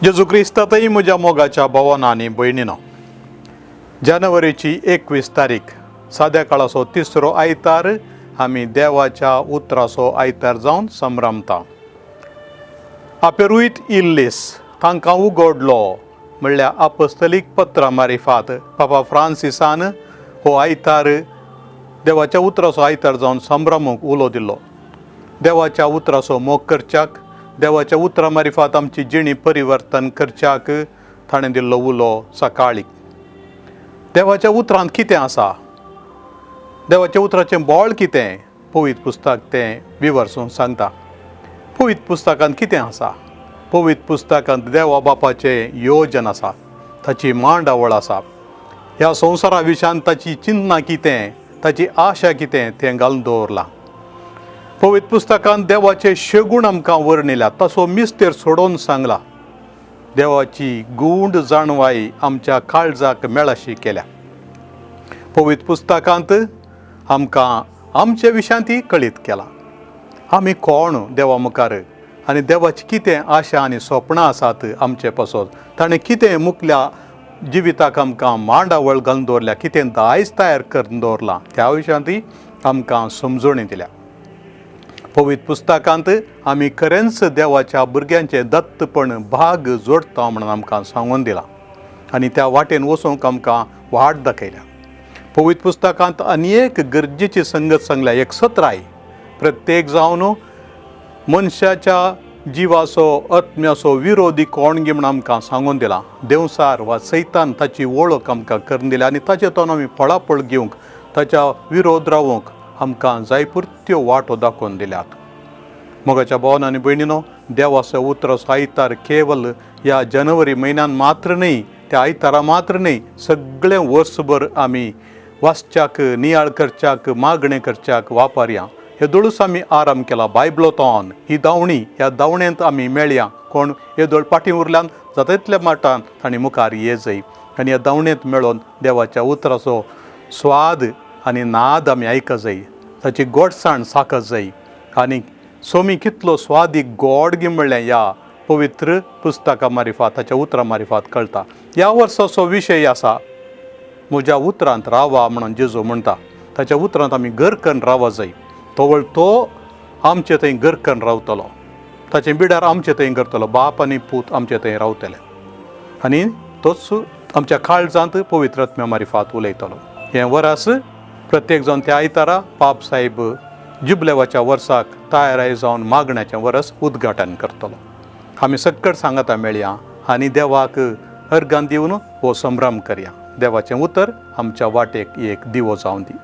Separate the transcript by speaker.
Speaker 1: जेजू क्रिस्तातय म्हज्या मोगाच्या भावान आनी भयणीनो, जानेवारीची 21 तारीख, साद्या काळाचो तिसरो आयतार, आमी देवाच्या उतराचो आयतार जावन संभ्रमता. आपेरुयत इल्लीस, तांकां उगडलो म्हणल्यार आपस्तलीक पत्रां मारिफात पापा फ्रांसिसान हो आयतार देवाच्या उतराचो आयतार जावन संभ्रमूंक उलो दिलो. देवाच्या उतराचो मोग करच्याक, देवाच्या उतरां मारिफात आमची जिणी परिवर्तन करच्याक ताणें दिल्लो उलो. सकाळी देवाच्या उतरांत कितें आसा, देवाच्या उतराचें बळ कितें, पवित्र पुस्तक तें विवर्सून सांगता. पवित्र पुस्तकांत कितें आसा? पवित्र पुस्तकांत देवा बापाचें योजन आसा, ताची मांडावळ आसा. ह्या संवसारा विशयान ताची चिंतना कितें, ताची आशा कितें तें घालून दवरलां. पवित्र पुस्तकांत देवाचे शेगूण आमकां वर्णिल्यात, ताचो मिस्तेर सोडोवन सांगला. देवाची गूंड जाणवाय आमच्या काळजाक मेळाशी केल्या. पवित्र पुस्तकांत आमकां आमचे विशयांत कळीत केलां, आमी कोण देवा मुखार आनी देवाची कितें आशा आनी सपनां आसात आमचे पासत, ताणें कितें मुखल्या जिविताक आमकां मांडावळ घालून दवरल्या, कितें दायज तयार करून दवरलां, त्या विशयांतय आमकां समजणी दिल्या. पवित्र पुस्तकांत आमी खरेंच देवाच्या भुरग्यांचें दत्तपण भाग जोडटा म्हणून आमकां सांगून दिलां आनी त्या वाटेन वचूंक आमकां वाट दाखयल्या. पवित्र पुस्तकांत आनी एक गरजेची संगत सांगल्या, एक सत्राय प्रत्येक जावन मनशाच्या जिवाचो आत्म्याचो विरोधी कोण गी म्हण आमकां सांगून दिलां. देंवसार वा सैतान, ताची वळख आमकां करून दिल्या आनी ताचे तोन आमी फळाफळ घेवंक, ताच्या विरोध रावूंक आमकां जायपुरत्यो वाटो दाखोवन दिल्यात. मोगाच्या भावान आनी भयणीनो, देवाचो उतराचो आयतार केवल ह्या जानेवारी म्हयन्यान मात्र न्हय, त्या आयतारा मात्र न्हय, सगळें वर्सभर आमी वाचच्याक, नियाळ करच्याक, मागणें करच्याक वापरया. हेदोळूच आमी आराम केला बायबलोतोन. ही दावणी, ह्या दावणेंत आमी मेळया. कोण येदोळ फाटीं उरल्यान जाता तितल्या मटान तांणी मुखार ये जाय आनी ह्या दावणेंत मेळोन देवाच्या उतराचो स्वाद आनी नाद आमी आयक जाय, ताची गोडसाण साकत जाय. आनी सोमी कितलो स्वादीक गोड गी म्हणलें ह्या पवित्र पुस्तका मारिफात, ताच्या उतरां मारिफात कळटा. ह्या वर्साचो विशय आसा, म्हज्या उतरांत रावा म्हणून जेजू म्हणटा. ताच्या उतरांत आमी घर करून रावा जाय. तवळ तो आमचे थंय घर करून रावतलो, ताचें बिडार आमचे थंय करतलो. बाप आनी पूत आमचे थंय रावतले आनी तोच आमच्या काळजांत पवित्र आत्म्या मारिफात उलयतलो. हें वरास प्रत्येक जावन त्या आयतारा पाप साहेब जुबलेवाच्या वर्साक तयाराय जावन मागण्याचें वरस उद्घाटन करतलो. आमी सक्कड सांगाता मेळया आनी देवाक अर्गान दिवन हो संभ्रम करया. देवाचें उतर आमच्या वाटेक एक दिवो जावन दी.